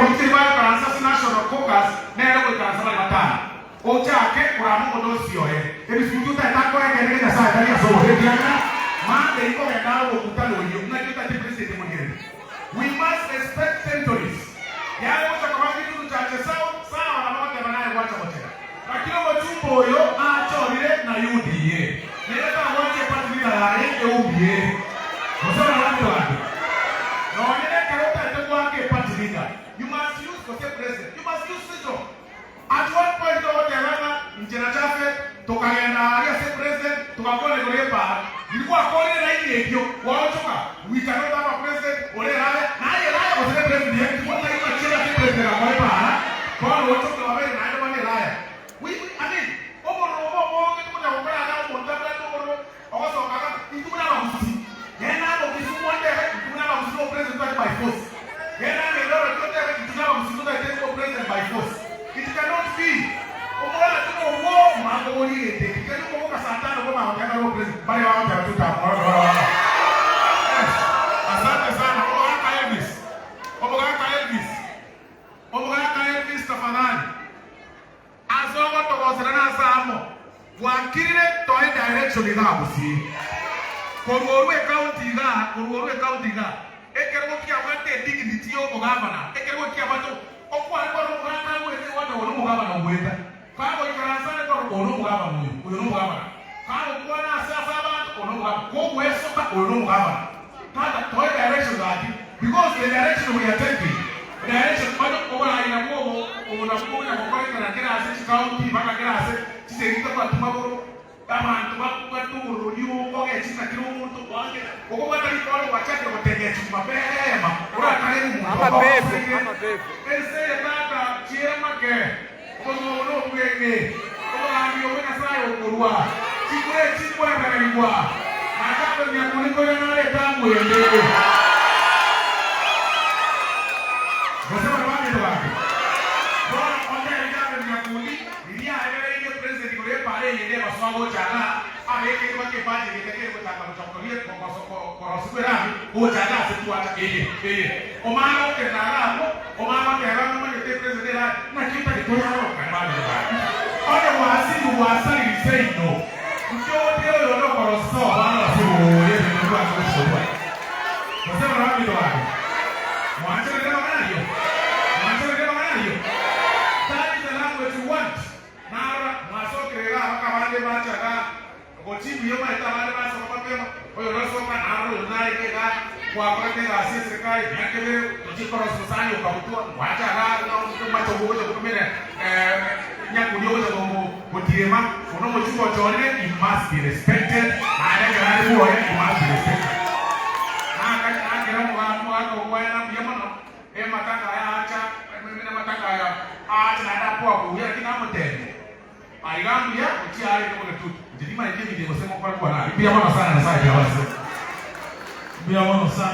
Ekomiti eria bagoikaransa ase National Caucus nere goikaransa bare batano. Ochake korama omodosi oye. Ebisuguti otagete akore ekeene kia Nyasae tari ase obobe ekiagera mambia ikogenda are omokutano oyio ng'aki otagete president emorigererie. We must respect territories. Yare gocha koba Gitutu Chache South sawa nabo goteba naye gwacha gochera. Lakini omochumba oyo achorire na UDA. Nere tagwancha eparty leader yaye eumie. Gose barabwo bande. Nonye nekero otagete goaka eparty leader you must use gose president you must use wisdom. At one point togoteba ng'a inche na Japhet tokagenda aaria ase president togakwana igoro y'epaara. Riria gwakorire line eyio gwaochoka we cannot have a president ore eraya naye eraya gose ne president ya ki gotari machera ase president agakora epaara bono ochoke wabeire naende bono eraya. We we I mean obororo obo obonge tokonya gokora iga omonto abwate obororo ogosoka iga intwe buna abagusii genda amo Kisumu ontebe intwe buna abagusii no president totari by force. Genda amo Eldoret otebe intwe na abagusii totagete obo president by force. It cannot be. Omorate nobwo mango boria egento eke. Keri okoboka saa tano kwa magoteba naro obo president. Baria bagoteba tutam oro noro oro. Yes. Asante sana. Omogaka Elvis. Omogaka Elvis. Omogaka Elvis tafadhali. Ase ogotogosera nase amo, gwakirire toe direction igaa Gusii. Korwa orwe ecounty igaa, korwa orwe ecounty igaa, ekerogo kiabwate edignity ya obogavana, ekerogo kiabwate okware kore omogaka agwete igo oyo nomogavana ogweta. Kagoikaransa ande kore oyo nomogavana oyo, oyo nomogavana. Kagokwana ase ase abanto oyo nomogavana. Kogwesoka oyo nomogavana. Tata toe direction gaki because the direction we are taking direction onye oborai nabwo obo obo nabwo bokonya gokorekana kera ase chicounty mpaka kera ase chisegi tobwati magoro abanto babwate oborori okogechi ng'a kera omonto oange okobwata rikoro gwachakire gotengechi mapema orakare omonto Amapepo, okogoseire amapepo. ense eye tata chiera make obogima obo nobweng'e obogambi obo Nyasaye okorua chikura echi nkoremererigwa nacha nyakundi koira nare etango ende. Gose bare baminto bake. Bono otebe Jared Nyakundi riria aebereirie president igoro y'epaara eyende egosoa gocha igaa abekeire baka ebudget etakeire gochaka gocha koria korosigwa erami gocha igaa ase twacha eye eye omanye gotenena iga abwo omanye goteba ng'a omanyete president erari naki otagete oyarorokane baminto bake. Onye gwasirigwe gwasariri seino nki ogotiga oyonde okorosia sobo arosie oyo ebinto bibwate gochia kobua. Gose bare baminto bake, mwancherete amang'ana ayio? Mwancherete amang'ana ayio? That is the language we want. Narora, mwasokire igaa mpaka abande bacha igaa, gochimbuya omanyete abande basoka mapema, oyo nasoka, narora oyo narenge igaa, gwakorete egasi eserikari emiaka ebere, tochie korosia mosani okabutwa, gwacha igaa ng'a omache ogocha gotumera nyakundi ogocha gotirema, bono omochumba ochorire, he must be respected, naende ekero are bwoye, he must be respected. Nakera omogaka okwana mbuya mono, ematanga aya acha, amatanga aya aacha naende akoa buya, lakini namotebia, aiga mbuya gochia arenge bogetutu, inche timanyeti emechie gose ngokora kwana aria, mbuya mono sana Nyasaye tiga abasesenie. Mbuya mono sana.